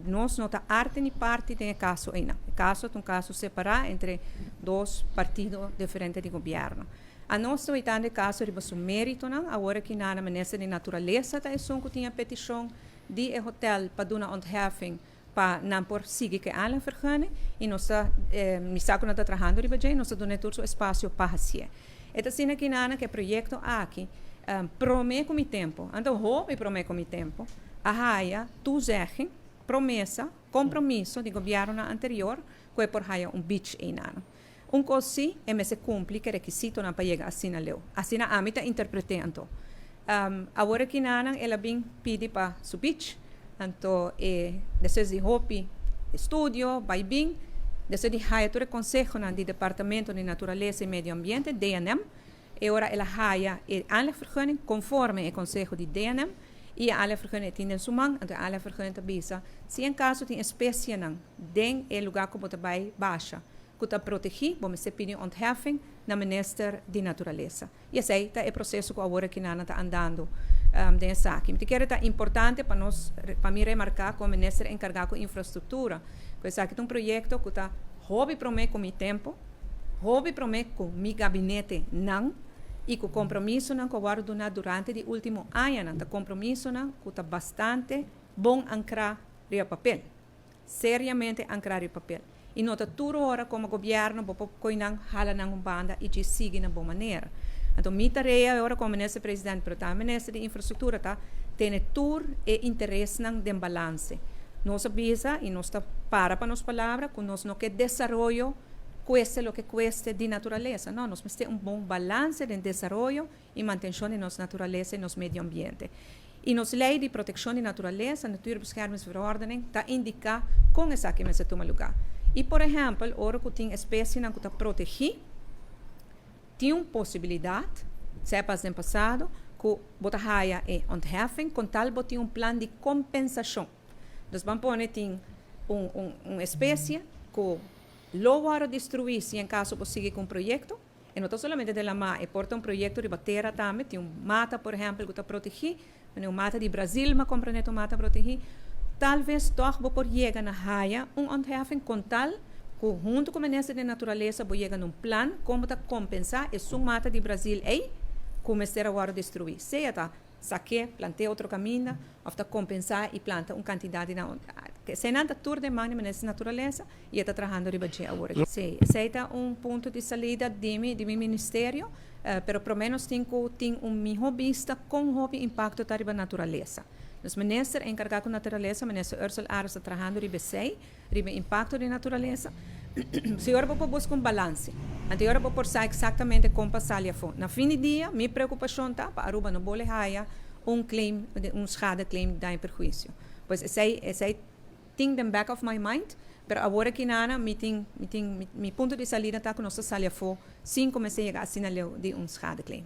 Nos no ta arte ni parte den e caso ey. E caso ta un caso separa entre dos partido diferente di gobierno. Anos ta e caso riba su merito nan. Awor aki na Minister di Naturalesa ta esun cu tin e peticion di e hotel pa duna ontheffing pa nan por sigui cu aanlegvergunning y nos ta mi sa cu nan ta trahando riba dje, nos ta duna tur su espacio pa haci. E ta asina cu nan cu e proyecto aki, prome cu mi tempo, anto hopi prome cu mi tempo, a haya toezegging, promesa, compromiso di gobierno anterior cu e por haya un beach einan. Un cos si, e mester cumpli cu requisito nan pa yega asina leu. Asina ami ta interpreta anto. Awor aki nan el a bin pidi pa su beach, anto e despues di hopi estudio, bay bin, despues di haya tur e conseho nan di Departamento di Naturalesa y Medio Ambiente, DNM, e ora el a haya e aanlegvergunning conforme e conseho di DNM y e aanlegvergunning tin den su man. Anto e aanlegvergunning ta bisa, si en caso tin especie nan den e lugar cu bo ta bay basha, cu ta protegi, bo mester pidi ontheffing na Minister di Naturalesa. Y esey ta e proceso cu awor aki nan ta andando den esaki. Mi kier ta importante pa nos, pa mi remarca como minister encarga cu infrastructura, cu esaki ta un proyecto cu ta hopi prome cu mi tempo, hopi prome cu mi gabinete nan, y cu compromiso nan cu a wordo duna durante di ultimo aña nan, ta compromiso nan cu ta bastante bon ancra riba papel. Seriamente ancra riba papel. Y no ta tur ora como gobierno bo por coy nan hala nan un banda y dje sigui na bon manera. Anto mi tarea awor como minister president, pero tambe minister di infrastructura, ta tene tur e interesnan den balance. Nos a bisa y nos ta para pa nos palabra cu nos no kier desaroyo cueste loke cueste di naturalesa. No, nos mester un bon balance den desaroyo y mantencion di nos naturalesa y nos medio ambiente. Y nos ley di proteccion di naturalesa, Natuurbeschermingsverordening, ta indica con esaki mester tuma lugar. Y por ehempel, ora cu tin especie cu ta protegi, tin un posibilidad, sea pas den pasado, cu bo ta haya e ontheffing, con tal bo tin un plan di compensacion. Dus ban pone tin un especie cu lo wordo destrui si en caso bo sigui cu un proyecto, y no solamente den lama, e por ta un proyecto riba tera tambe, tin un mata, por ehempel, cu ta protegi, un mata di Brasil, m'a comprende, un mata protegi, tal ves toch bo por yega na haya un ontheffing con tal cu hunto cu Minister di Naturalesa bo yega na un plan con ta compensa esun mata di Brasil ey cu mester a wordo destrui. Sea ta sake, planta otro caminda, of ta compensa y planta un cantidad di na esey ta tur den man di Minister di Naturalesa y ta trahando riba dje awor. Si, esey ta un punto di salida di mi ministerio, pero por lo menos tin cu tin un miho bista con hopi impacto ta riba naturalesa. Nos minister encarga cu naturalesa, Minister Ursell Arends, ta trahando riba esey, riba impacto di naturalesa. Si ora bo busca un balance, anto ora bo por sa exactamente con pa sali afo. Na fin di dia, mi preocupacion ta pa Aruba no bolbe haya un claim, un schadeclaim di perhuicio. Pues esey tin the back of my mind, pero awor aki nan, mi punto di salida ta cu nos sali afo sin cuminsa yega asina di un schadeclaim.